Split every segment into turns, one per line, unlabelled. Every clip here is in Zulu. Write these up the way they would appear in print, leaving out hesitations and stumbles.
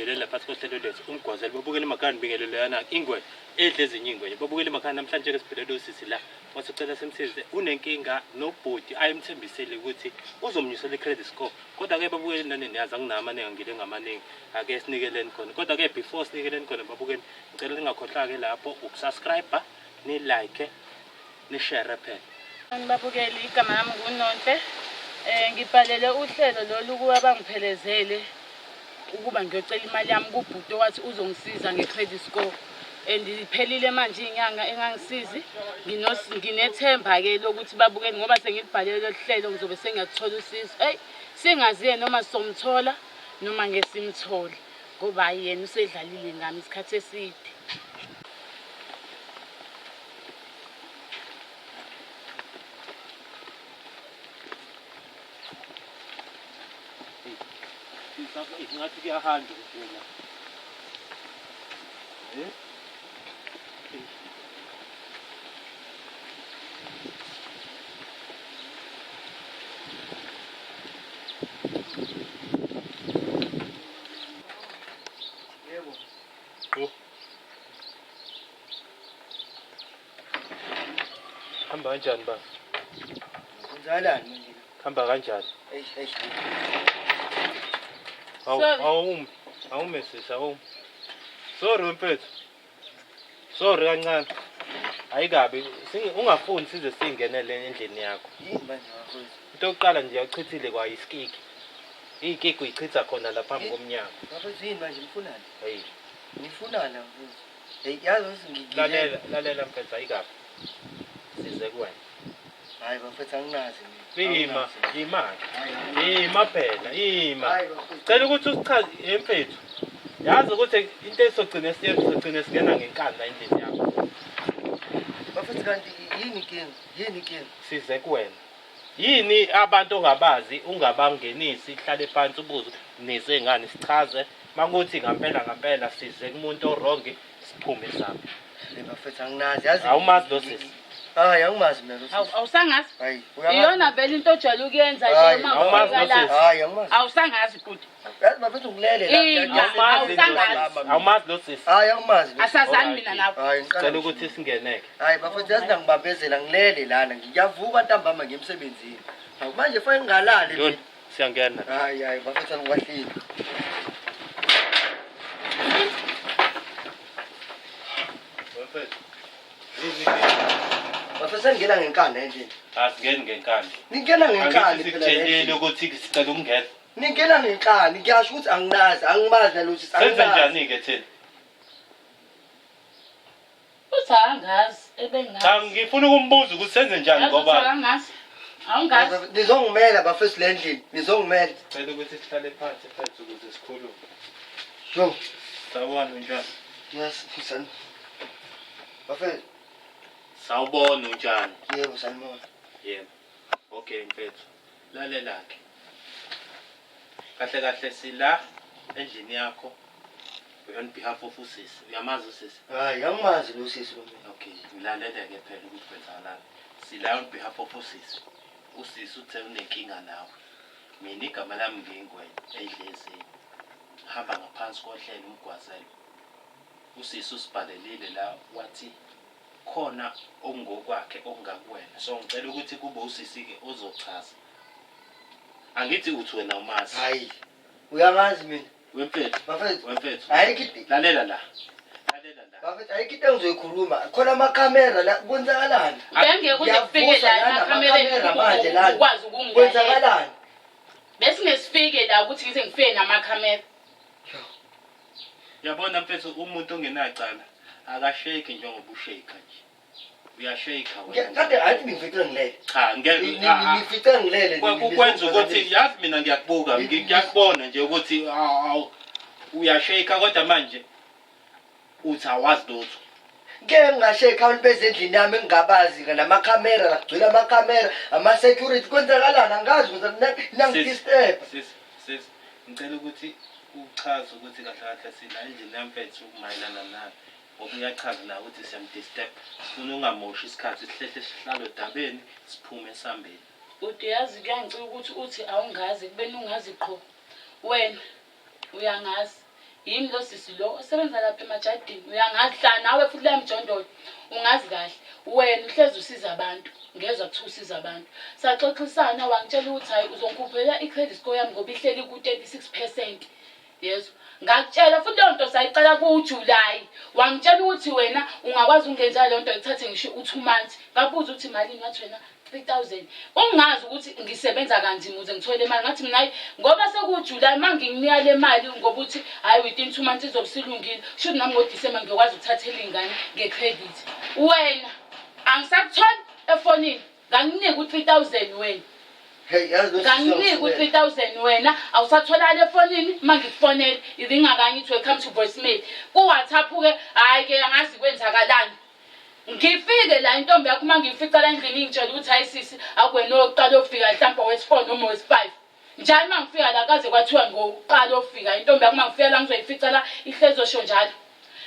siyabingelela phansi kohlelo lwethu umgwazelo babukele emakhaya nibingelelo yana ingwe edle ezinye ingwenye babukele emakhaya namhlanje ke sibhekele usisi la wasicela simsize unenkinga nobhuti ayemthembisile ukuthi uzomnyusela i-credit score kodwa ke babukele nani niyazi anginawo amaningi angile ngamaningi ake sinikeleni khona kodwa ke before sinikeleni khona babukele ngicela ningakhohlwa ke lapho ukusubscribe ni-like ni-share phela.
Babukeli, igama lami nguNonhle. Ngibhalele uhlelo lolu ukuba bangiphelezele ukuba ngiyocela imali yami kubhuti owathi uzongisiza nge-credit score. And iphelile manje inyanga engangisizi. Nginethemba-ke lokuthi babukeli ngoba sengilibhalele lolu hlelo ngizobe sengiyakuthola usizo. Eyi, singaziye noma sizomthola noma ngeke simthole ngoba hhayi yena usedlalile ngami isikhathi eside.
Ngathi kuyahanjwa nje la. Eh?
Yebo.
Oh. Hamba kanjani baba?
Kwenzakalani manje?
Hamba kanjani?
Eish eish.
Awu
Sorry.
awumi. Awume sisi awumi. Sorry mfethu. Sorry kancane. Ayikabi ungafuni size singenele endlini yakho.
Yini manje bafowethu?
Into yokuqala nje uchithile kwa isikiki. Ikiki uyichitha khona la phambi komnyango.
Bafowethu yini manje nifunani?
Hey.
Nifunani mfowethu? Hey yazi ukuthi ngigile.
Lalela lalela mfethu ayikabi. Size kuwena.
Hayi bafowethu anginazi mina.
Ima,
Anginazi.
ima.
Hayi, anginazi.
Ima phela, ima.
Hayi bafowethu.
Cela ukuthi usichaze mfethu. Yazi ukuthi into esogcina siyenza sogcina singena ngenkani la endlini yakho.
Bafowethu kanti yini inkinga? Yini inkinga?
Size kuwena. Yini abantu ongabazi ungabangenisi ihlale phansi ubuze nize ngani sichaze makuthi ngampela ngampela size kumuntu o-wrong siphume sami.
Hey bafowethu anginazi yazi.
Awumazi lo sisi.
Hayi angimazi mina lo
Awu
sisi.
awusangazi?
Hayi uyangazi.
Iyona vele into ojwayele ukuyenza nje
Hayi,
uma
awumazi
ufika
lo
la.
sisi.
Hayi angimazi.
Awusangazi bhuti.
Yazi bafowethu ngilele la.
Ima,
Awumazi
awusangazi.
Awumazi lo sisi.
Hayi angimazi. lo sisi.
Asazani
Alright.
mina nawe.
Hayi ngiqala.
Cela ukuthi singeneke.
Hayi bafowethu yazi nangibambezela ngilele lana ngiyavuka ntambama ngiye emsebenzini. Hawu manje fanele ngingalali
Yona
mina.
siyangena.
Hayi hayi bafowethu angikwahleli.
Mfethu.
Bafowethu seningena ngenkani endlini.
Asingeni ngenkani.
Ningena ngenkani
Angithi
phela
sikutshelile
endlini.
ukuthi sicela ukungena.
Ningena ngenkani ngiyasho ukuthi anginazi angimazi nalo sisi
Senze
anginazi.
njani-ke thina?
Uthi angazi ebengazi.
Cha ngifuna ukumbuza ukuthi senze njani
Yazi uthi
ngoba
angazi. Awungazi.
Nizongimela bafowethu le ndlini nizongimela.
cela ukuthi sihlale phansi mfethu ukuze sikhulume.
Yo
Sawubona unjani?
yes san. Bafowethu
Sawubona unjani?
yebo sanibona.
Yebo. Okay mfethu. Lalela ke. Kahle kahle sila endlini yakho on behalf of usisi. Uyamazi usisi?
Hayi angimazi lo sisi lo mina.
Okay, ngilalele-ke phela ukuthi kwenzakalani. Sila on behalf of usisi. Usisi uthe unenkinga nawe. Mina igama lami ngingwenya edlezini. Hamba ngaphansi kohlelo umgwazelo. Usisi usibhalelile la wathi khona okungokwakhe okungakuwena. So ngicela ukuthi kube usisi-ke ozochaza. Angithi uthi wena umazi.
Hayi uyangazi mina.
Wemfethu,
Bafowethu
wemfethu.
ayikho into
Lalela la. Lalela la.
bafowethu ayikho into engizoyikhuluma. Khona amakhamera la kwenzakalani?
Bengeke kuze kufike
Ngiyavusa
la
lana,
emakhamereni
amakhamera manje lana.
ukwazi ukungilalela.
Kwenzakalani?
Besingesifike la ukuthi ngize ngifike namakhamera.
Yabona mfethu umuntu ongenacala akashake njengoba ushake nje. Uyashake wena.
Kade athi ngifice ngilele.
Cha ngeke ah, ah.
Ngifice ngilele.
Kukwenza ukuthi yazi mina ngiyakubuka ngiyakubona nje ukuthi awu uyashake kodwa manje uthi awazi lutho.
Ngeke ngingashake abantu bezendlini yami engingabazi namakhamera la kugcwele amakhamera ama-security kwenzakalani angazi ukuthi nangidisturb.
Sis sis ngicela ukuthi uchaze ukuthi kahle kahle sila endlini yamfethu mayelana nani. Ngoba uyachaza na ukuthi siyamdisturb. Sifuna ungamoshi isikhathi sihlehle sihlale odabeni siphume esambeni.
Bhuti yazi kuyangicika ukuthi uthi awungazi kubeni ungazi qho. Wena uyangazi. Yimi lo sisi lo osebenza lapha emajadini. Uyangazi hlala nawe futhi la emjondolo. Ungazi kahle. Wena uhlezi usiza abantu. Ngezwa kuthiwa usiza abantu. Saxoxisana wangitshela ukuthi hayi uzongikhuphela i-credit score yami ngoba ihleli ku-36%. Yezwa. Ngakutshela futhi leyo nto sayiqala kuJuly. Wangitshela ukuthi wena ungakwazi ukungenzela leyo nto ithathe ngisho u-2 months. Ngakubuza ukuthi malini wathi wena 3000. Ungazi ukuthi ngisebenza kanzima ukuze ngithole le mali. Ngathi mina hayi ngoba sekuJuly uma ngikunika le mali ngoba uthi hayi within 2 months izobe isilungile. Shuthi nami ngoDisemba ngiyokwazi ukuthathela iy'ngane nge-credit. Wena angisakutholi efonini. Ngangikunika u-3000 wena.
Hey, yazi lo sisi
Nganginika
uyangisulela.
u-3000 wena awusatholakali efonini uma ngikufonela iringa kanye ithi welcome to voicemail. Ku-WhatsApp-ke hhayi ke angazi kwenzakalani. Ngifike la intombi yakho uma ngiyifica la endlini ingitshela ukuthi hayi sisi akuwena owokuqala ofika mhlawumbe owesi-four noma owesi-five. Njalo uma ngifika la kaze kwathiwa ngowokuqala ofika intombi yakho uma ngifika la ngizoyifica la ihlezi osho njalo.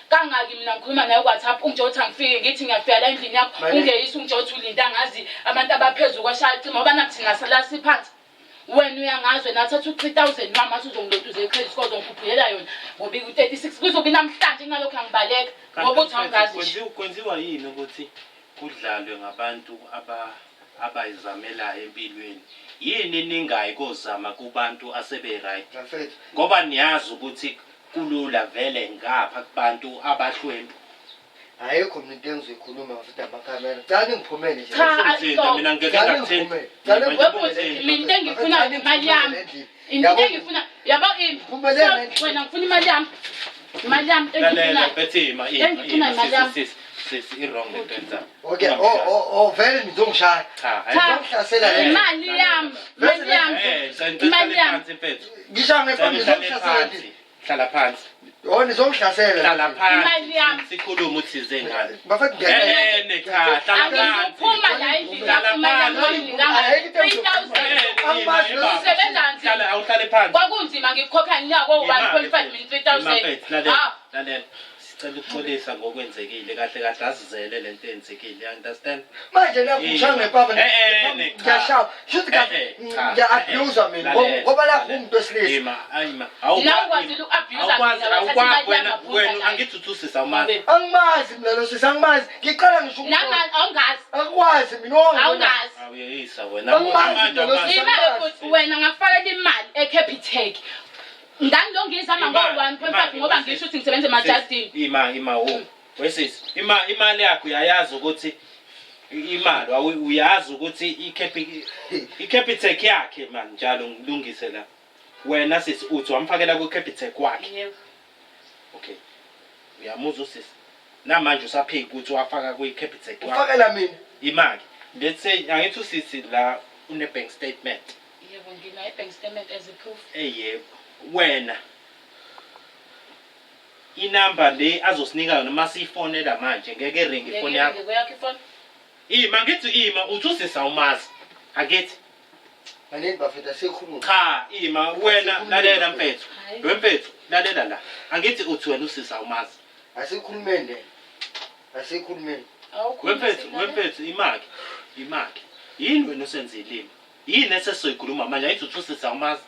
Kangaki mina ngikhuluma naye ku-WhatsApp ungitshela ukuthi angifike ngithi ngiyafika la endlini yakho
Mane.
ungeyisa ungitshela ukuthi ulinde angazi abantu abaphezulu kwashaya cima ngoba naku thina sala siphansi. Wena uyangazi wena wathatha u-3000 wami wathi uzongilotuza i-credit score uzongikhuphulela yona ngoba iku-36 kuzobe namhlanje ngingalokhu angibaleka ngoba uthi awungazi nje.
Kwenziwa yini ukuthi kudlalwe ngabantu abayizamelayo empilweni? Yini ningayi kozama kubantu asebe-right?
Bafethu,
Ngoba niyazi ukuthi kulula vele ngapha kubantu abahlwempu.
Ayikho mina into engizoyikhuluma bafethu amakhamera. Cela ningiphumele nje.
Cha,
Usungithinta, mina ngeke
Cela
ngakuthinta.
ningiphumele. Cela
Mina
Webhuti,
ningiphumele.
mina into engiyifunayo imali yami. Into
Yabo-
engifuna yabo ini.
Phumelela
So,
endlini.
wena ngifuna imali yami. Imali yami
Lalela
engiyifunayo.
mfethu ima ima
Engifuna
ima
imali yami.
sisi sisi sisi i-wrong lento yenzayo.
Okay, oh oh oh vele nizongishaya.
Cha,
Cha.
Nizongihlasela le.
Imali yami, imali yami.
Eh,
Imali
imali
yami.
phansi mfethu.
Ngisho ngephambi
Cela uhlale
nizongihlasela
phansi.
endlini.
Hlala phansi.
Oh nizongihlasela.
Hlala
Imali yami.
phansi. Sikhulume uthi size ngani.
Bafethu ngiyacela.
Eh, cha, hlala phansi.
Angizuphuma la endlini yakho imali yami onginikanga. 3000.
Angimazi lo
Usebenza nzima.
Hlala awuhlale phansi.
Kwakunzima ngikukhokha ngonyaka o-1.5 mina 3000.
Lalela,
Ah,
lalela. Sicela ukuxolisa ngokwenzekile kahle kahle asizele lento eyenzekile. You understand?
Manje nakho ngishaya ngepapa
Eh, eh, ne, cha.
ngiyashaya. Shuthi kahle
Eh, eh, cha.
ngiya-abuse mina
Lalela,
ngoba la
lalela.
ngumuntu wesilisa.
Ima, ima.
La ukwazile uku-abuse mina, wathatha imali yami abuse
Wena
nayo.
angithi uthi usisa umazi.
Angimazi mina lo sisi angimazi. Ngiqala ngisho
Nami
ukubona.
awungazi.
Angikwazi mina owangibona.
Awungazi.
Awuyeyisa wena.
Angimazi
Manje
mina lo
awumazi.
sisi.
Imali futhi wena ngakufakela imali eCapitec. Ngangilongizama
Imali,
ngo-1.5
imali,
ngoba ngisho ukuthi ngisebenza emajadini.
Ima, ima wo. Wesisi, ima imali yakho uyayazi ukuthi imali uyazi ukuthi iCapitec yakhe man njalo ngilungise la. Wena sisi uthi wamfakela kuCapitec wakhe.
Yebo.
Okay. Uyamuzwa usisi. Namanje usaphika ukuthi wafaka kwiCapitec wakhe.
Ufakela mina.
Imali. Let's say angithi usisi la une bank statement.
Yebo nginayo i-bank statement as a proof.
Eyebo. Wena inamba le azosinika yona uma siyifonela manje ngeke iringi ifoni yakho.
Ngeke kweyakho ifoni.
Ima ngithi ima uthi usisi awumazi. Angithi
Manini bafethu asikhulume.
cha ima wena
Asikhulume
lalela
bafethu.
mfethu.
Hayi.
Wemfethu lalela la. Angithi uthi wena usisi awumazi.
Asikhulumeni le. Asikhulumeni.
Awukhulumi
Wemfethu
sinale.
wemfethu imaki imaki. Yini wena osenzile ima? Yini esesizoyikhuluma manje angithi uthi usisi awumazi.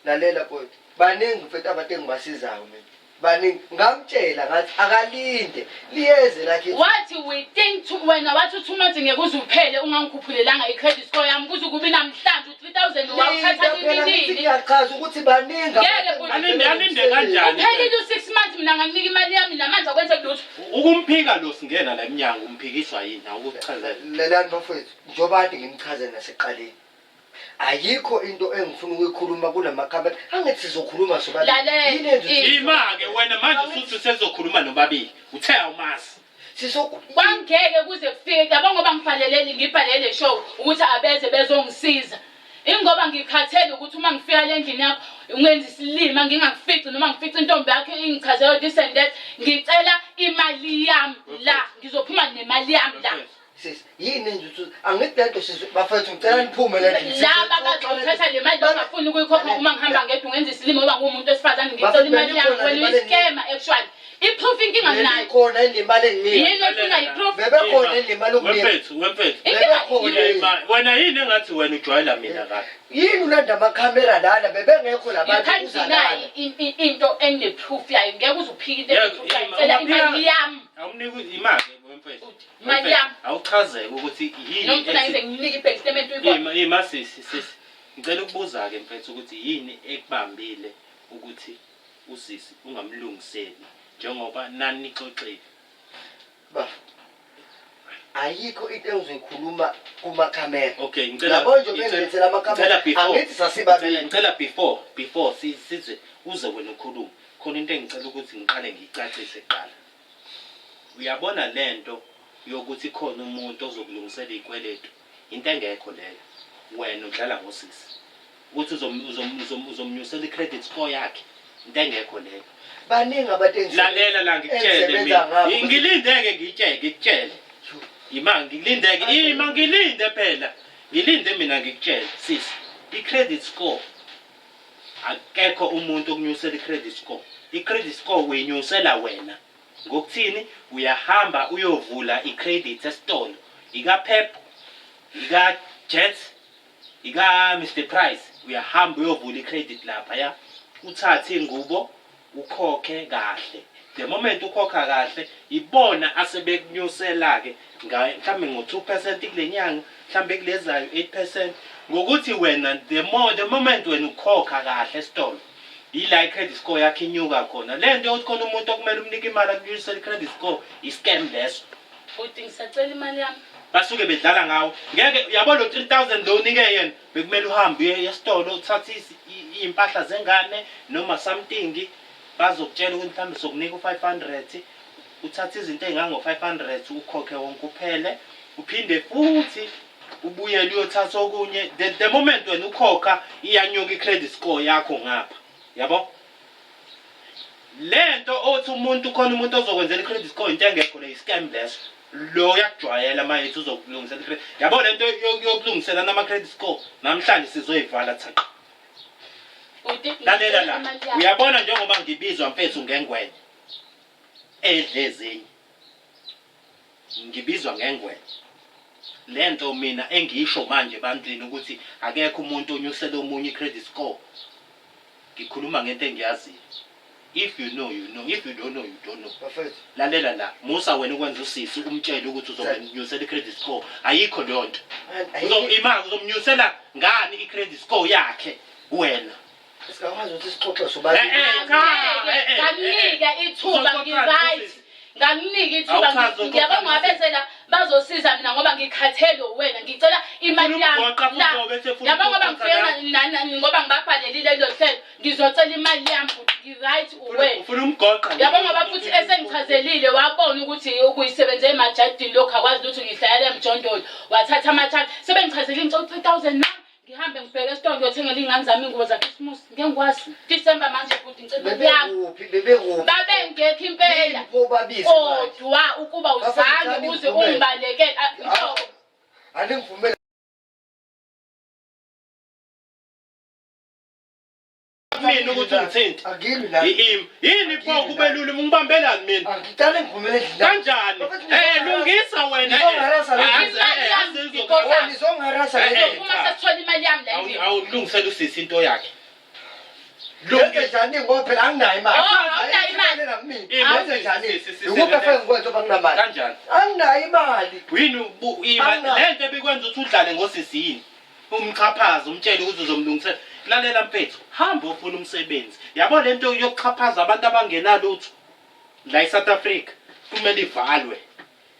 Lalela mfowethu. Baningi mfethu abantu engibasizayo mina. Baningi ngamtshela ngathi akalinde liyeze lakhe.
Wathi within two wena wathi u-two months ngeke uze uphele ungangikhuphulelanga i-credit score yami kuze kube namhlanje u-3000 wawuthatha
Linda phela ngithi
nini.
ngiyachaza ukuthi baningi
Ngeke
abantu
bhuti.
Alinde alinde kanjani?
Uphelile u-six months mina ngakunika imali yami namanje akwenzeki lutho.
Ukumphika lo singena la emnyango umphikiswa yini awukuchazela.
Lalelani bafowethu njengoba kade nginichazela nasekuqaleni. Ayikho into engifuna ukuyikhuluma kulamakhamera. Angithi sizokhuluma sobabili.
Lalela,
Yini enza ukuthi-
Ima-ke wena manje usuthi usezokhuluma nobabili. Uthe awumazi.
Kwangeke kuze kufike yabo ngoba ngibhalelele ngibhalele le show ukuthi abeze bezongisiza. Ingoba ngikhathele ukuthi uma ngifika le ndlini yakho ungenza isilima ngingakufici noma ngifice intombi yakho ingichazela this and that. Ngicela imali yami la ngizophuma nemali yami la.
Sisi, yini enza ukuthi angithi lento sisi bafethu ngicela niphume la endlini.
Laba bazothatha le mali bangafuni ukuyikhokha uma ngihamba ngedwa ungenza isilima ngoba nguwumuntu wesifazane ngicela
Bafethu,
imali yami
benikhona
wena
le mali
uyiskema actually. I-proof inkinga nginayo.
Bebekhona enemali enginika.
Yini oyifunayo i-proof?
Bebekhona enemali okunika.
Wemfethu, wemfethu.
Bebekhona.
Ima, wena yini engathi wena ujwayela mina kabi?
Yini ulanda amakhamera lana bebengekho
You
labantu
can't
uza
deny
lana.
into ene-proof yayo. Ngeke uze uphike into
Yeah,
ene-proof yayo.
ima,
Ngicela
ungaphika-
imali yami.
Awumniki imali wemfethu.
Imali
Wemfethu,
yami.
Awuchazeke ukuthi yini
Noma ufuna ngize
ethi
nginike i-bank statement uyibone.
Ima, ima sisi, sisi. Ngicela ukubuza ke mfethu ukuthi yini ekubambile ukuthi usisi ungamlungiseli njengoba nanixoxile.
Baba. Ayikho into engizoyikhuluma kumakhamera.
Okay, ngicela
Yabo nje bengilethela amakhamera.
Ngicela before.
Angithi sasibabili.
Ngicela before sizwe uze wena ukhulume. Khona into engicela ukuthi ngiqale ngiyicacise kuqala. Uyabona lento yokuthi khona umuntu ozokulungisela izikweletu, into engekho leyo. Wena udlala ngosisi. Ukuthi uzomnyusela i-credit score yakhe, into engekho leyo.
Baningi abantu engisebenza
Lalela la ngikutshele
engisebenza
mina.
ngabo.
Ngilindeke ngitshele, ngikutshele. Ima ngilindeke, ima ngilinde phela. Ngilinde mina ngikutshele sisi. I-credit score akekho umuntu okunyusela i-credit score. I-credit score uyinyusela wena. Ngokuthini? Uyahamba uyovula i-credit esitolo. Ika Pep, ika Jet, ika Mr Price. Uyahamba uyovula i-credit lapha ya. Uthathe ingubo ukhokhe kahle. The moment ukhokha kahle ibona asebekunyusela ke mhlambe ngo-2% kule nyanga, mhlambe kulezayo 8%, ngokuthi wena the moment wena ukhokha kahle esitolo yila i-credit score yakho inyuka khona. Le nto yokuthi khona umuntu okumele umnike imali akunyusele i-credit score, i-scam leso.
Bhuti, ngisacela imali yami.
Basuke bedlala ngawo. Ngeke uyabo lo 3000 lo unike yena, bekumele uhambe uye esitolo uthathe iy'mpahla zengane noma something, bazokutshela ukuthi mhlawumbe sokunika u-500, uthathe izinto ey'ngango-500 ukhokhe wonke uphele, uphinde futhi ubuyele uyothatha okunye. The moment wena ukhokha iyanyuka i-credit score yakho ngapha, yabo. Lento othi umuntu khona umuntu ozokwenzela i-credit score, into engekho le, i-scam leso. Lo uyakujwayela manje uzokulungisela i-credit, yabo. Lento yokulungiselana ama-credit score namhlanje sizoyivala thaqa.
Bhuti,
Lalela
ngicela
la,
imali yami.
uyabona njengoba ngibizwa mfethu ngengwenya edle ezinye, ngibizwa ngengwenya. Lento mina engisho manje ebantwini ukuthi akekho umuntu onyusela omunye i-credit score, ngikhuluma ngento engiyaziyo. If you know, you know. If you don't know, you don't know.
Bafethu.
Lalela la, musa wena ukwenza usisi umtshele ukuthi uzomnyusela i-credit score, ayikho leyo nto. Imali uzomnyusela ngani i-credit score yakhe wena?
Singakwazi ukuthi sixoxe sobabili.
Eh, cha, eh, eh,
Ngakunika ithuba,
Uzoxoxa
ngi-right.
nosisi.
Ngakunika ithuba.
Awuchazi, uxoxa
Ngiyabonga
nosisi.
benzela bazosiza mina ngoba ngikhathele wena. Ngicela imali
Ufuna
yami
ukugoqa futhi
la.
ngoba bese ufuna
Yabo ngoba
ukuxoxa
ngifike ngoba ngibabhalelile lelo hlelo, ngizocela imali yami futhi ngi-right uwena.
Ufuna umgoqa.
Yabo ngoba futhi esengichazelile wabona ukuthi ukuyisebenze emajadini lokhu akwazi lutho, ngihlalela emjondolo, wathatha amathatha sebengichazelile, ngicela u-3000 nami ngihambe ngibheke esitolo ngiyothengela iy'ngane zami iy'ngubo zakhisimusi. Ngeke ngikwazi Disemba manje futhi, ngicela imali yami.
Bebekuphi? Bebekuphi?
Babengekho impela.
Yini babize manje?
Kodwa ukuba uzange
Bafethu,
uze
ngivumele.
ungibalekele. Ah, nhlobo.
Aningivumele.
Mina ukuthi ungithinte.
Angilwi la.
Yini pho kube lula ungibambelani mina?
Angicale ngivumele endlini.
Kanjani?
Bafethu,
Lungisa wena.
Ngizongarasa la.
Imali yami, because
Oh, nizongarasa
Eh,
le.
eh.
uma sesithola imali yami la endlini.
Awulungisela usisi into yakhe.
Lenze njani ngoba phela anginayo imali.
Oh, awunayo imali.
Nakumina. Lenze njani?
Si, si, si,
Ikuphi
si,
afike ngikwenze ngoba nginamali?
Kanjani?
Anginayo imali.
Yini
Anginayo.
lento ebikwenza ukuthi udlale ngosisi yini? Umxhaphaze umtshele ukuthi uzomlungisela. Lalela mfethu, hamba ufuna umsebenzi. Yabo lento yokuxhaphaza abantu abangenalutho la eSouth Africa kumele ivalwe.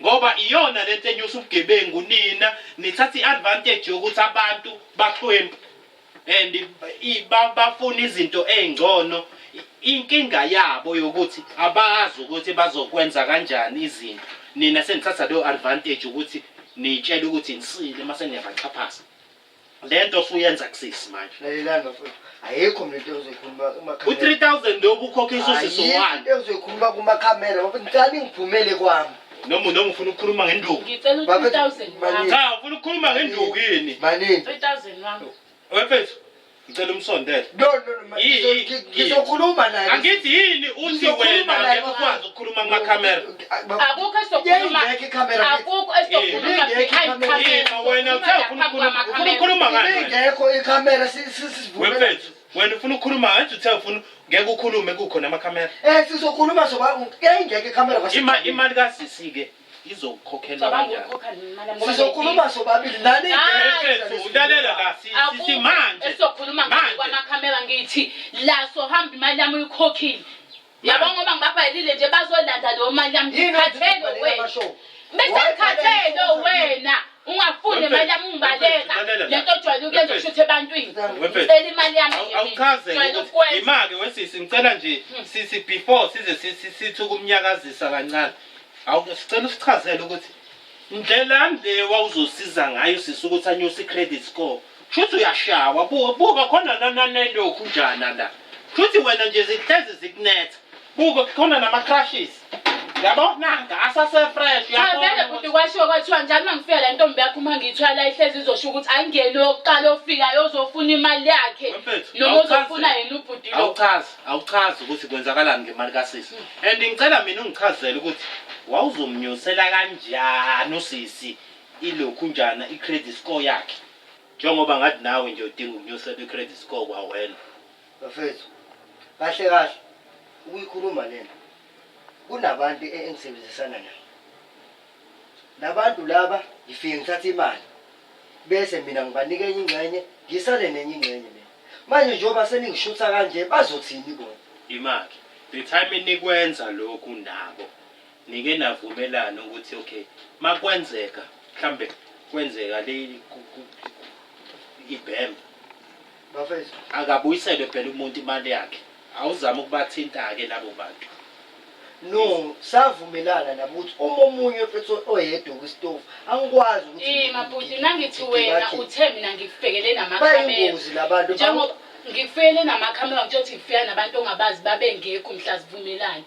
Ngoba iyona lento enyusa ubugebengu, nina nithatha i-advantage yokuthi abantu bahlwempu and bafuna izinto ey'ngcono. Inkinga yabo yokuthi abazi ukuthi bazokwenza kanjani izinto, nina senithatha leyo advantage ukuthi niyitshele ukuthi nisile mase niyabaxhaphaza. Le nto osuyenza kusisi manje.
Lalelani bafethu. Ayikho mina into engizoyikhuluma kumakhamera.
U-3000 lobu ukhokhisa usisi
Ayikho
wani?
into engizoyikhuluma kumakhamera. Bafethu, ngicela ningiphumele kwami.
Noma ufuna ukukhuluma ngenduku?
Ngicela
Bafethu,
u-3000 wami.
Cha, ufuna ukukhuluma ngenduku yini?
Manini.
3000 wami.
Wemfethu. Ngicela umsondele.
No, no, no, ngizokhuluma naye.
Angithi yini uthi wena ngeke ukwazi ukukhuluma kumakhamera.
Akukho esizokhuluma.
Ingekho ikhamera.
Akukho esizokhuluma behind camera.
Wena uthe ufuna ukukhuluma, ufuna ukukhuluma ngani?
Ingekho ikhamera sisivumela.
Wemfethu, wena ufuna ukukhuluma ngathi uthe ufuna ngeke ukhulume kukhona amakhamera.
Eh sizokhuluma soba ingekho ikhamera kwase.
Imali kasisi ke izokukhokhela
Cabanga
kanjani?
ukukhokha imali yami ngoba
Sizokhuluma sobabili nani.
Hayi.
Mfethu, ulalela la sithi manje.
Esizokhuluma
Manje.
kwamakhamera ngithi la sohamba imali yami uyikhokhile. Yabo ngoba ngibabhalile nje bazolanda leyo mali yami
Yini
ngikhathele wena. Bese ngikhathele wena. Ungafuni imali yami ungibaleka. Lento ojwayele ukuyenza ukushutha ebantwini.
Wemfethu.
Ngicela imali yami nje mina.
Awuchaze
Jwayele
ukuthi
ukwenza.
imake wesisi ngicela nje sisi before size sithi ukumnyakazisa kancane. Awu sicela usichazele ukuthi ndlela le wawuzosiza ngayo sisi ukuthi anyuse i-credit score. Shuthi uyashawa buka buka khona nananelokhu njana la. Shuthi wena nje zihlezi zikunetha. Buka khona nama-crashes. Yabo nanka asase fresh
Cha vele bhuti kwashiwo kwathiwa njalo uma ngifika la ntombi yakho uma ngiyithwala ihlezi izosho ukuthi angingeni owokuqala ofikayo ozofuna imali yakhe
Wemfethu,
noma
awuchaze.
ozofuna yena ubhuti lo.
Awuchazi, awuchazi ukuthi kwenzakalani ngemali kasisi. And ngicela mina ungichazele ukuthi wawuzomnyusela kanjani usisi ilokhu njana i-credit score yakhe. Njengoba ngathi nawe nje udinga ukunyusela i-credit score kwawena.
Bafethu, kahle kahle ukuyikhuluma lena kunabantu engisebenzisana nabo. Labantu laba ngifike ngithathe imali bese mina ngibanika enye ingxenye ngisale nenye ingxenye mina. Manje njengoba seningishutha kanje bazothini bona?
Imake, the time nikwenza lokhu nabo nike navumelana ukuthi okay makwenzeka mhlambe kwenzeka le ibhembe
Bafethu,
akabuyiselwe phela umuntu imali yakhe. Awuzame ukubathinta-ke labo bantu.
No, savumelana nabo ukuthi uma omunye mfethu oyedwa kwisitofu angikwazi ukuthi
Eh mabhuti nangithi wena uthe mina ngikufekele namakhamera.
Bayingozi labantu.
Njengoba ngikufekele namakhamera ngitsho ukuthi ngifika nabantu ongabazi babengekho mhla sivumelana.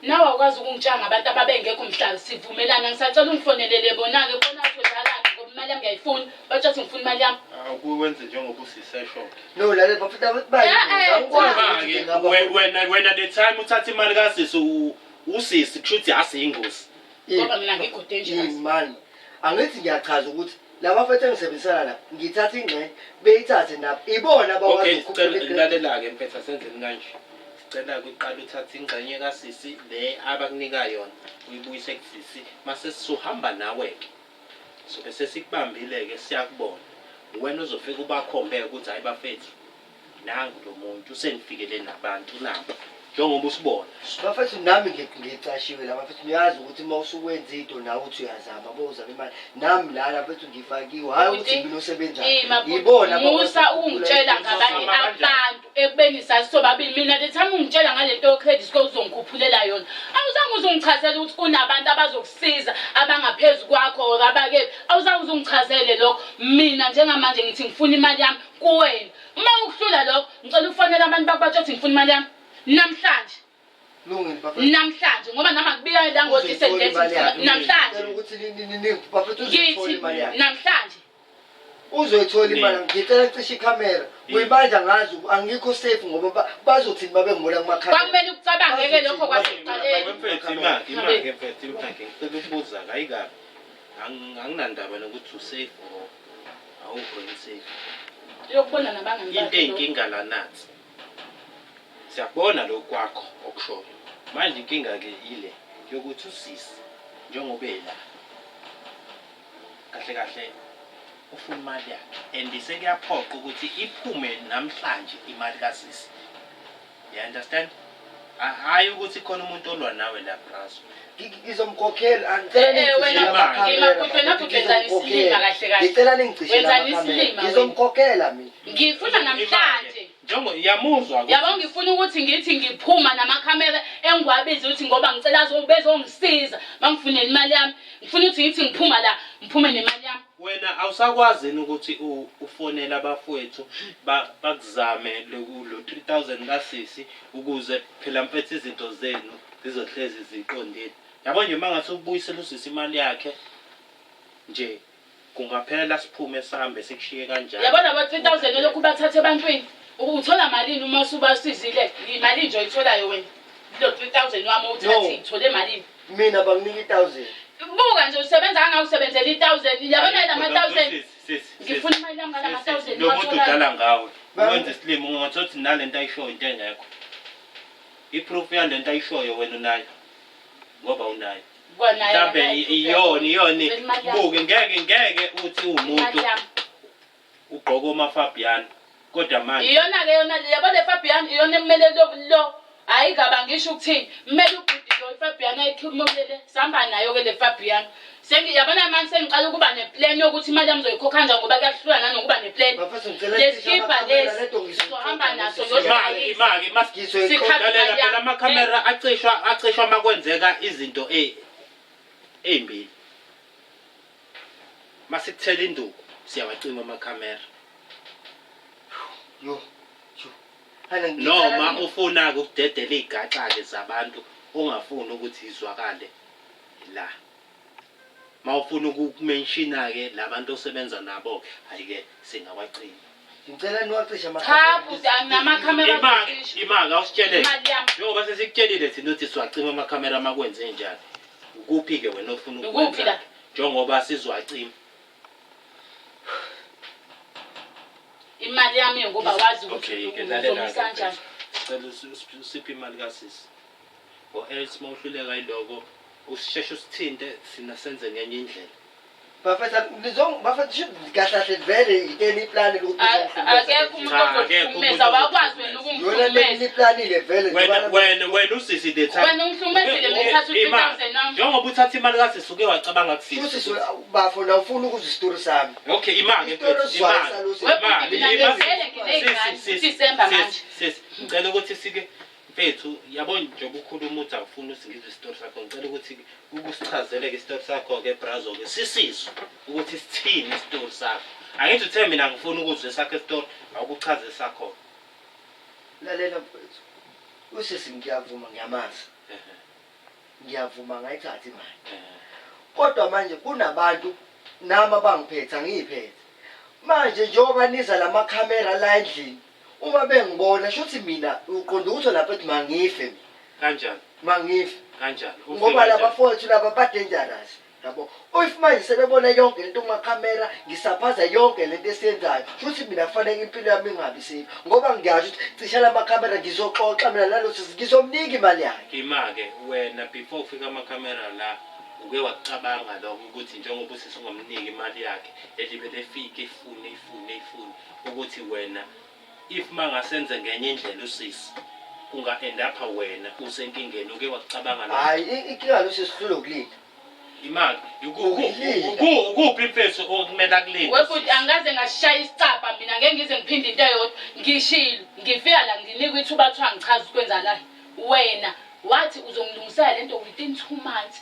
Nawe awukwazi ukungitshela ngabantu ababengekho mhla sivumelana. Ngisacela ungifonelele bona-ke bona kwenzakalani ngoba imali yami ngiyayifuna. Batsho ukuthi ngifuna imali yami.
Awukwenze njengoba usisesho-ke.
No, lalela bafethu abantu bayingozi. Angikwazi ukuthi
Ima-ke,
ngingaba
wena wena the time uthatha imali kasisi usisi kusho ukuthi asiyingozi.
Ngoba mina ngikho dangerous.
Yini mani? Angithi ngiyachaza ukuthi laba mfethu engisebenzisana nabo ngithatha ingxenye beyithathe nabo ibona abakwazi
Okay,
ukukhuphula
sicela
i-credit.
lalela-ke mfethu asenzeni kanje. Sicela kuqala uthathe ingxenye kasisi le abakunika yona uyibuyise kusisi mase sizohamba nawe-ke. Sobe sesikubambile-ke siyakubona. Wena uzofika ubakhombe ukuthi hayi bafethu nangu lo muntu usenifikele nabantu nabo njengoba usibona.
Bafethu nami ngicashiwe la bafethu niyazi ukuthi uma usuwenza into nawe uthi uyazama bo uzama imali nami lana bafethu ngifakiwe hhayi ukuthi
Bhuti,
mina osebenzayo
Ima bhuti,
yibona abakwazi
musa
ukukhuphula
ukungitshela
i-credit
ngabanye
score.
abantu ekubeni sasisobabili mina the time ungitshela ngale nto yo-credit score uzongikhuphulela yona awuzange uzungichazele ukuthi kunabantu abazokusiza abangaphezu kwakho or abakephi awuzange uzungichazele lokho mina njengamanje ngithi ngifuna imali yami kuwena uma ukuhlula lokho ngicela ufonele abantu bakubatsho ukuthi ngifuna imali yami namhlanje
Lungile bafethu.
namhlanje ngoba nami akubika la
Uzoyithola imali yakhe.
namhlanje
Ngicela ukuthi bafethu uzoyithola
ngithi
imali yakhe.
namhlanje
Uzoyithola imali
Ni-
ngicela cishe ikhamera. Kuyimanje angazi angikho safe ngoba bazothini babengibona kumakhamera.
kwakumele ukucabange-ke lokho kwasekuqaleni
Mfethu imake imake mfethu imake ngicela ukubuza kayi kabi. Anginandaba nokuthi usafe or awukho yini safe.
Uyokubona nabangani
Into
bakhe lokho.
eyinkinga la nathi. Siyakubona lokhu kwakho okushoyo. Manje inkinga-ke ile yokuthi usisi njengoba ela kahle kahle ufuna imali yakhe and sekuyaphoqa ukuthi iphume namhlanje imali kasisi. You understand? Hhayi ukuthi khona umuntu olwa nawe la brazo.
Ngizomkhokhela angicela
Eh, eh,
ningicishele
wena-
amakhamera.
Ima, bhuti, wena bhuti, wenzani isilima kahle kahle?
Ngicela ningicishele
Wenzani
amakhamera.
isilima wena?
Ngizomkhokhela mina.
Ngifuna namhlanje.
Njengo yamuzwa ukuthi-
Yabo ngifuna ukuthi ngithi ngiphuma namakhamera engiwabiza ukuthi ngoba ngicela bezongisiza bangifunele imali yami. Ngifuna ukuthi ngithi ngiphuma la ngiphume nemali yami.
Wena awusakwazi yini ukuthi ufonele abafowethu bakuzame lo 3000 kasisi ukuze phela mfethu izinto zenu zizohlezi ziqondile. Yabo nje uma ngase ubuyisele usisi imali yakhe nje. Kungaphela siphume sihambe sikushiye kanjalo.
Yabona bo 3000 olokhu bathatha ebantwini. Uthola malini uma usubasizile? Imali nje oyitholayo wena. Lo 3000 wami owuthathile,
No.
uthole malini?
Mina banginika i-1000.
Buka nje usebenza kangaka usebenzela i-1000. Yabona la ma 1000.
Sisi, sisi,
Ngifuna imali yami ngala ma
sisi,
1000
Lo muntu
owatholayo.
udlala ngawe.
Ba-
Wenza isilimo ungathola ukuthi nalento ayishoyo into engekho. I-proof yalento ayishoyo wena unayo. Ngoba unayo.
Kwanayo
Mhlambe
nayo
iyona iyona
Ngicela imali yami.
buke ngeke ngeke uthi uwumuntu
Imali yami.
ugqoka omafabian kodwa manje
Iyona ke yona le yabo le Fabian iyona ekumele lo lo hayi gaba ngisho ukuthini kumele ubhuti lo Fabian ayikhumulele sihamba nayo ke le Fabian sengi yabona manje sengiqala ukuba neplan yokuthi imali yami ngizoyikhokha kanjani ngoba kuyahlula nanokuba neplan
Bafethu ngicela
lesikibha lesi
lento
sohamba naso
imali imali
Sikhathi
masilalela phela
yami.
amakhamera acishwa acishwa makwenzeka izinto ey'mbili masikuthela induku siyawacima amakhamera
Yo. Yo. Hana
noma ufuna-ke ukudedela iy'gaxa-ke zabantu ongafuni ukuthi izwakale la ma ufuna ukumenshina-ke labantu osebenza nabo-ke hhayi-ke singawacima.
Ngicela niwacishe
Cha bhuti anginamakhamera
Imali,
azocisha.
imali awusitshelele.
Imali yami.
Njengoba sesikutshelile thina ukuthi siwacima amakhamera makwenze njani. Ukuphi-ke wena ofuna
Ukuphi
ukukwenza?
la?
Njengoba sizowacima.
Imali yami ngoba wazi ukuthi
Okay, ke lalela
uzomisa kanjani.
Sicela usiphe imali kasisi. Or else mawuhluleka yiloko usisheshe usithinte thina senze ngenye indlela.
Bafethu nizong bafethu kahle kahle vele yiteni iplan ukuthi
Akekho umuntu
Cha, akekho
ozokuhlukumeza
umuntu
wakwazi wena
Yona le
ukungihlukumeza.
niplanile vele
Wena
njengoba-
wena wena usisi the time.
Wena ungihlukumezile ngithatha
Imali.
u-3000 wami.
Njengoba uthatha imali kasisi uke wacabanga
Futhi
kusisi.
bafo nawufuna ukuzwa isitori sami.
Okay, imali
Isitori
mfethu,
osizwayo
imali.
salosi.
Webhuti mina
Imali.
ngivele nginey'ngane,
Sisi, sisi,
December
sisi,
manje.
Sisi, ngicela ukuthi sike mfethu yabo njengoba ukhuluma uthi awufuni ukuthi ngizwe isitori sakho ngicela ukuthi ukusichazele-ke isitori sakho-ke brazo-ke sisizwe ukuthi sithini isitori sakho angithi uthe mina ngifuna ukuzwa esakho isitori awukuchaze esakho
Lalela mfethu. Usisi ngiyavuma ngiyamazi. Ngiyavuma ngayithatha imali. Kodwa manje kunabantu nami abangiphethe angiyiphethe. Manje njengoba niza lamakhamera la endlini uma bengibona shuthi mina uqonda ukuthi lapha ethi mangife mina.
Kanjani?
Mangife.
Kanjani? Ufike
Ngoba
kanjani?
laba fowethu laba ba dangerous. Yabo. If manje sebebona yonke lento kumakhamera ngisaphaza yonke lento esiyenzayo. Shuthi mina kufanele impilo yami ingabi safe. Ngoba ngiyasho ukuthi cisha lamakhamera ngizoxoxa mina nalo sisi ngizomnika imali yakhe.
Ima-ke wena before kufika amakhamera la uke wacabanga lokho ukuthi njengoba usisi ungamniki imali yakhe elibe lefike ifune ifune ifune ukuthi wena if mangasenze ngenye indlela usisi unga end up wena usenkingeni uke wakucabanga lokho?
Hayi inkinga lo sisi uhlulwe ukulinda.
Imali
Ukulinda.
ukuphi mfethu okumele akulinde?
Webhuti angikaze ngashaya isicabha mina ngeke ngize ngiphinde into eyodwa ngishilo ngifika la nginikwa ithuba kuthiwa ngichaze ukwenzakalayo wena wathi uzongilungisela lento within 2 months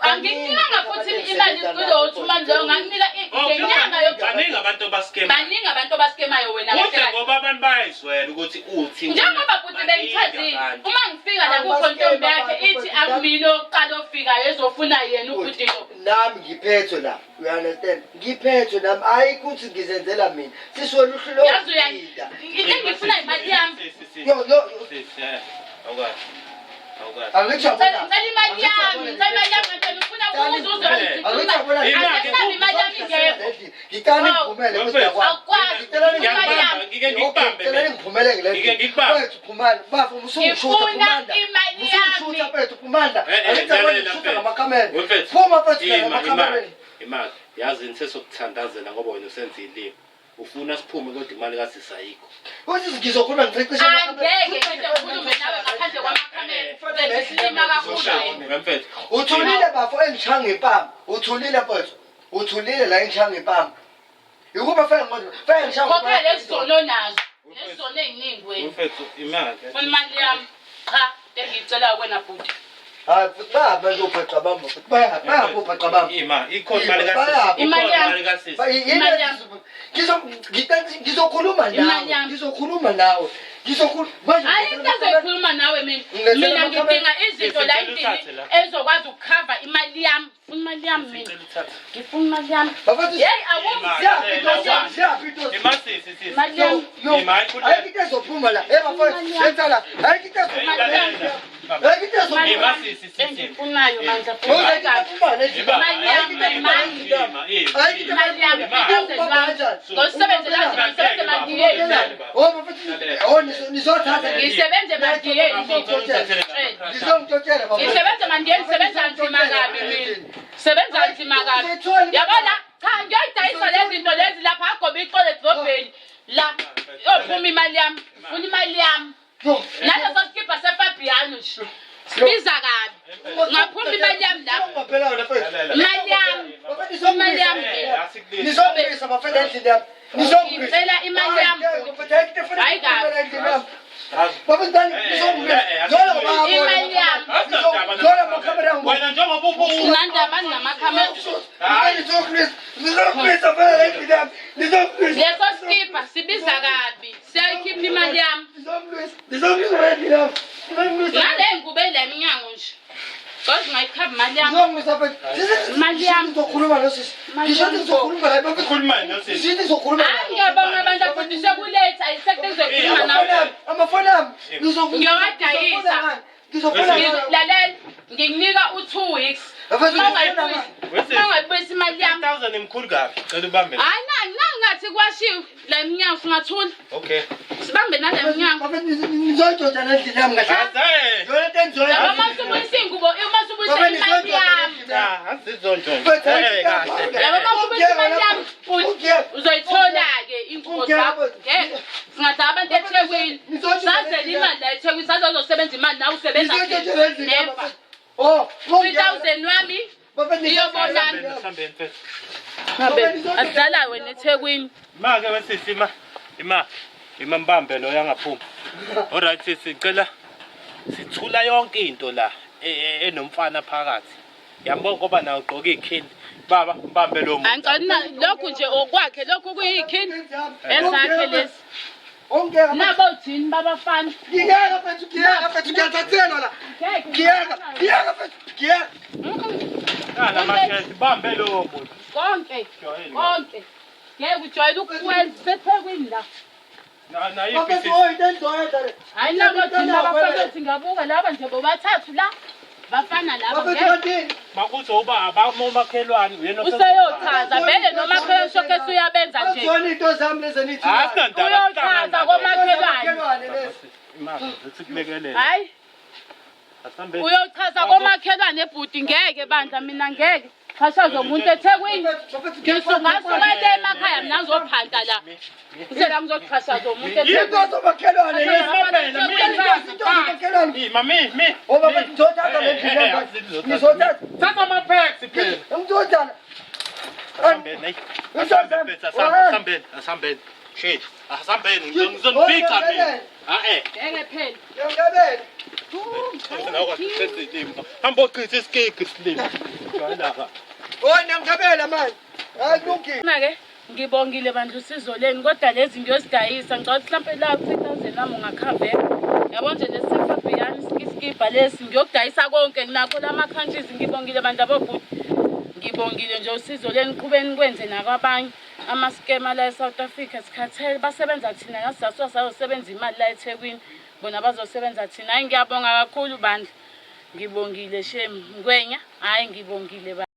angikunikanga futhi imali kulowo 2 months loyo ngakunika ngenyanga yokuqala
Baningi abantu abaskema.
baningi abantu abaskemayo wena
Kude
kahle kahle.
ngoba abantu bayayizwela ukuthi uthi
Njengoba bhuti
Baningi
bengichazile
abantu.
uma ngifika la kukho ntombi yakhe ithi akumina oqala ofikayo ezofuna yena ubhuti lo
Nami ngiphethwe la. You understand? Ngiphethwe nami hayi ukuthi ngizenzela mina. Sisi wena uhlulwe
yazi uyani
ukulinda.
into engifuna imali yami
Sisi, sisi,
Yo yo
sisi, awukahle. Awukahle.
angithi
Ngicela
uyabona.
ngicela imali yami ngicela imali yami ngempela ufuna ukuzuza
Angithi uyabona.
Angisabi imali yami ingekho
Ngicela ningiphumele
Mfethu.
kodwa kwami.
Awukwazi
Ngicela
imali yami
Ngike ngikubambe
Ngicela
mina.
ningiphumele ngile.
Ngike ngikubambe.
Mfethu phumani. Bafo usungishutha
Ngifuna
phumanda.
imali
Usungishutha
yami.
mfethu phumanda.
Eh, eh,
Angithi uyabona
lalela,
ngishutha
mfethu.
ngamakhamera.
Mfethu.
Phuma mfethu
Ima,
ngamakhamera.
ima, ima. Yazi ngisesokuthandazela ngoba wena usenza ilimi. Ufuna siphume kodwa imali kasisi ayikho.
Uthi ngizokhuluma ngicishe
angeke ngize ngikhulume nawe ngaphandle kwamakhamera lesilima kakhulu wena
Mfethu.
Uthulile bafo engishaya ngempama. Uthulile mfethu. Uthulile la engishaya ngempama. Ikuba fake ngodwa. Fake ngishaya
khokhela lezi zono onazo lezi zono ey'ningi wena
Mfethu imali.
funa imali yami cha engiyicelayo kwena bhuti.
Hayi futhi bayaphi manje ophaqa bami futhi bayaphi bayaphi ophaqa bami.
Ima, ikhona imali kasisi.
Bayaphi?
Imali
Ikhona
yami.
imali kasisi.
Ba- yini
Imali yami.
Ngizokhuluma
Imali
nawe.
yami.
Ngizokhuluma nawe. Ngizokhuluma manje.
Hayi into ezoyikhuluma nawe mina.
Ngilethela
Mina
amakhamera.
ngidinga izinto la
Sicela
endlini
uthathe la.
ezokwazi ukukhava imali yami. Ngifuna imali yami mina.
Sicela uthathe.
Ngifuna imali yami.
Bafethu
Yeyi awuzi.
Imali.
ziyaphi into zami? Ziyaphi into zami?
Ima sisi sisi.
Imali yami.
Yo,
Ima, ayikho
ayikho into ezophuma la. Hey bafethu,
Imali yami.
letha la. Ayikho into ezophuma la. Ayikho into ezophuma.
Imali
Ima
yami.
sisi sisi.
Engiyifunayo mandla.
Ayikho into ephuma la endlini.
Imali yami, imali.
Ima, ima.
Ayikho into
Imali yami.
Ima.
3000 wami. Ngosebenze kanzima, ngisebenze emandiyeni.
Oh bafethu, oh nizothatha.
Ngisebenze emandiyeni.
Nizongitshotshela bafethu.
Ngisebenza emandiyeni, ngisebenza nzima kabi mina. Sebenza nzima kabi. Yabona? Cha, ngiyoyidayisa lezi zinto lezi lapha agobe ixolo edrobheni. La yophuma imali yami. Ngifuna imali yami.
Yo.
Naleso sikibha seFabiano nje. Sibiza kabi. Ngaphuma imali yami lapho.
Ungaphela wena mfethu.
Imali yami.
Bafethu
Imali yami.
nizongibuyisa bafethu endlini yami. Nizongibuyisa.
Ngicela imali yami.
Hayi, bafethu, ayikho into efuna
Hayi kabi.
ukuphumela endlini yami. Bafethu, dani, nizongibuyisa. Zola ngoba
Imali yami.
Zola amakhamera yangu.
Wena njengoba ubu
Nandaba namakhamera.
Nizongibuyisa. Nizongibuyisa phela endlini yami. Nizongibuyisa.
Leso sikibha sibiza kabi. Siyayikhipha imali yami.
Nizongibuyisa. Nizongibuyisa endlini yami. Nizongibuyisa.
Ngale ngubo la emnyango nje. Cause ngayikhava imali yami.
Nizongibuyisa mfethu.
Imali yami.
Ngizokhuluma nosisi.
Imali
Ngisho
yami.
ngizokhuluma la bafethu.
Khuluma nosisi.
Ngisho ngizokhuluma.
Hayi ngiyabonga abantu futhi sekuletha ayisekho engizokhuluma nawe.
Amafoni ami.
Ngiyowadayisa.
Ngizofuna
Lalela, ngikunika u-2 weeks.
Bafethu,
Uma
ngifuna
ungayibuyisi, uma ungayibuyisi imali yami.
1000 imkhulu kabi. Cela ubambe.
Hayi nangi nangathi kwashiwe la emnyango singathula.
Okay.
Sibambe nale mnyango.
Bafethu nizongitshontshana endlini yami kahle.
Aze.
Yona into engizoyenza.
Yabo uma usubuyisa iy'ngubo, uma usubuyisa
Bafethu,
imali yami.
Cha, asizontshontsha.
Bafethu,
Eh, kahle.
Yabo uma usubuyisa imali yami, futhi uzoyithola-ke iy'ngubo zakho. Ngeke. Singadala abantu eThekwini. Sazela imali la eThekwini, sazozosebenza imali nawe usebenza
Nizongitshontshana endlini yami.
Never.
Oh,
3000 wami
Bafethu,
iyobonana.
Asihambeni mfethu.
Adlala wena eThekwini.
Ma ke wesisi ima. Ima. Ima mbambe lo yangaphuma. Alright sisi cela sithula yonke into la enomfana phakathi. Yambona ngoba nawe ugqoka ikhindi. Baba mbambe lo muntu.
Angicela lokhu nje okwakhe lokhu kuyikhindi esakhe lesi.
Ongeke.
Nabo thini babafana.
Ngiyeka mfethu, ngiyeka mfethu, ngiyathathelwa la.
Ngeke.
Ngiyeka, ngiyeka mfethu, ngiyeka.
Kana mashezi bambe lo muntu.
Konke. Konke. Ngeke ujwayele ukwenza seThekwini la.
Na nayiphi
Bafethu,
sisi?
oh, into engizoyenza le.
Hayi nabo thini babafana bethi ngabuka laba nje bobathathu la. Bafana laba
Bafethu,
ngeke.
kanti
Makuthi uba umakhelwane uyena
Useyochaza vele nomakhelwane shokhe usuyabenza nje.
Azona into zami lezi enithi.
Asinandaba.
Uyochaza komakhelwane.
Makhelwane lezi.
Imali zikulekelela.
Hayi
Asihambeni.
uyochaza komakhelwane ebhuti ngeke bandla mina ngeke. Xhashaza umuntu eThekwini. Ngisuka le emakhaya mina ngizophanta la. Ngizela ngizoxhashaza umuntu
Into
eThekwini.
zomakhelwane lezi. Into zomakhelwane.
Ima mi mi.
Oh, bafethu, ngizothatha le ndlela yami. Ngizothatha.
Thatha ama-packs phela.
Ngizothatha.
Asihambeni, hey. Asihambeni, mfethu, asihambeni, asihambeni. Shit, asihambeni, ngizonifica mina. Ah eh.
Ngeke phela.
Ngiyangabela.
Hamba ochitha isikeke silima. Jwayela ka.
Oh, ngiyangabela manje. Hayi kulungile.
Mina-ke ngibongile bandla usizo leni kodwa lezi ngiyozidayisa ngicela ukuthi mhlampe la 3000 wami ungakhavela. Yabo nje lesi seFabian isikibha lesi ngiyokudayisa konke nginakho lama-countries ngibongile bandla bobhuti. Ngibongile nje usizo leni qhubeni kwenze nakwabanye amaskema la eSouth Africa sikhathele basebenza thina ngasizasuka sayosebenza imali la eThekwini bona bazosebenza thina. Hayi ngiyabonga kakhulu bandla. Ngibongile shame. Ngwenya, hayi ngibongile bandla.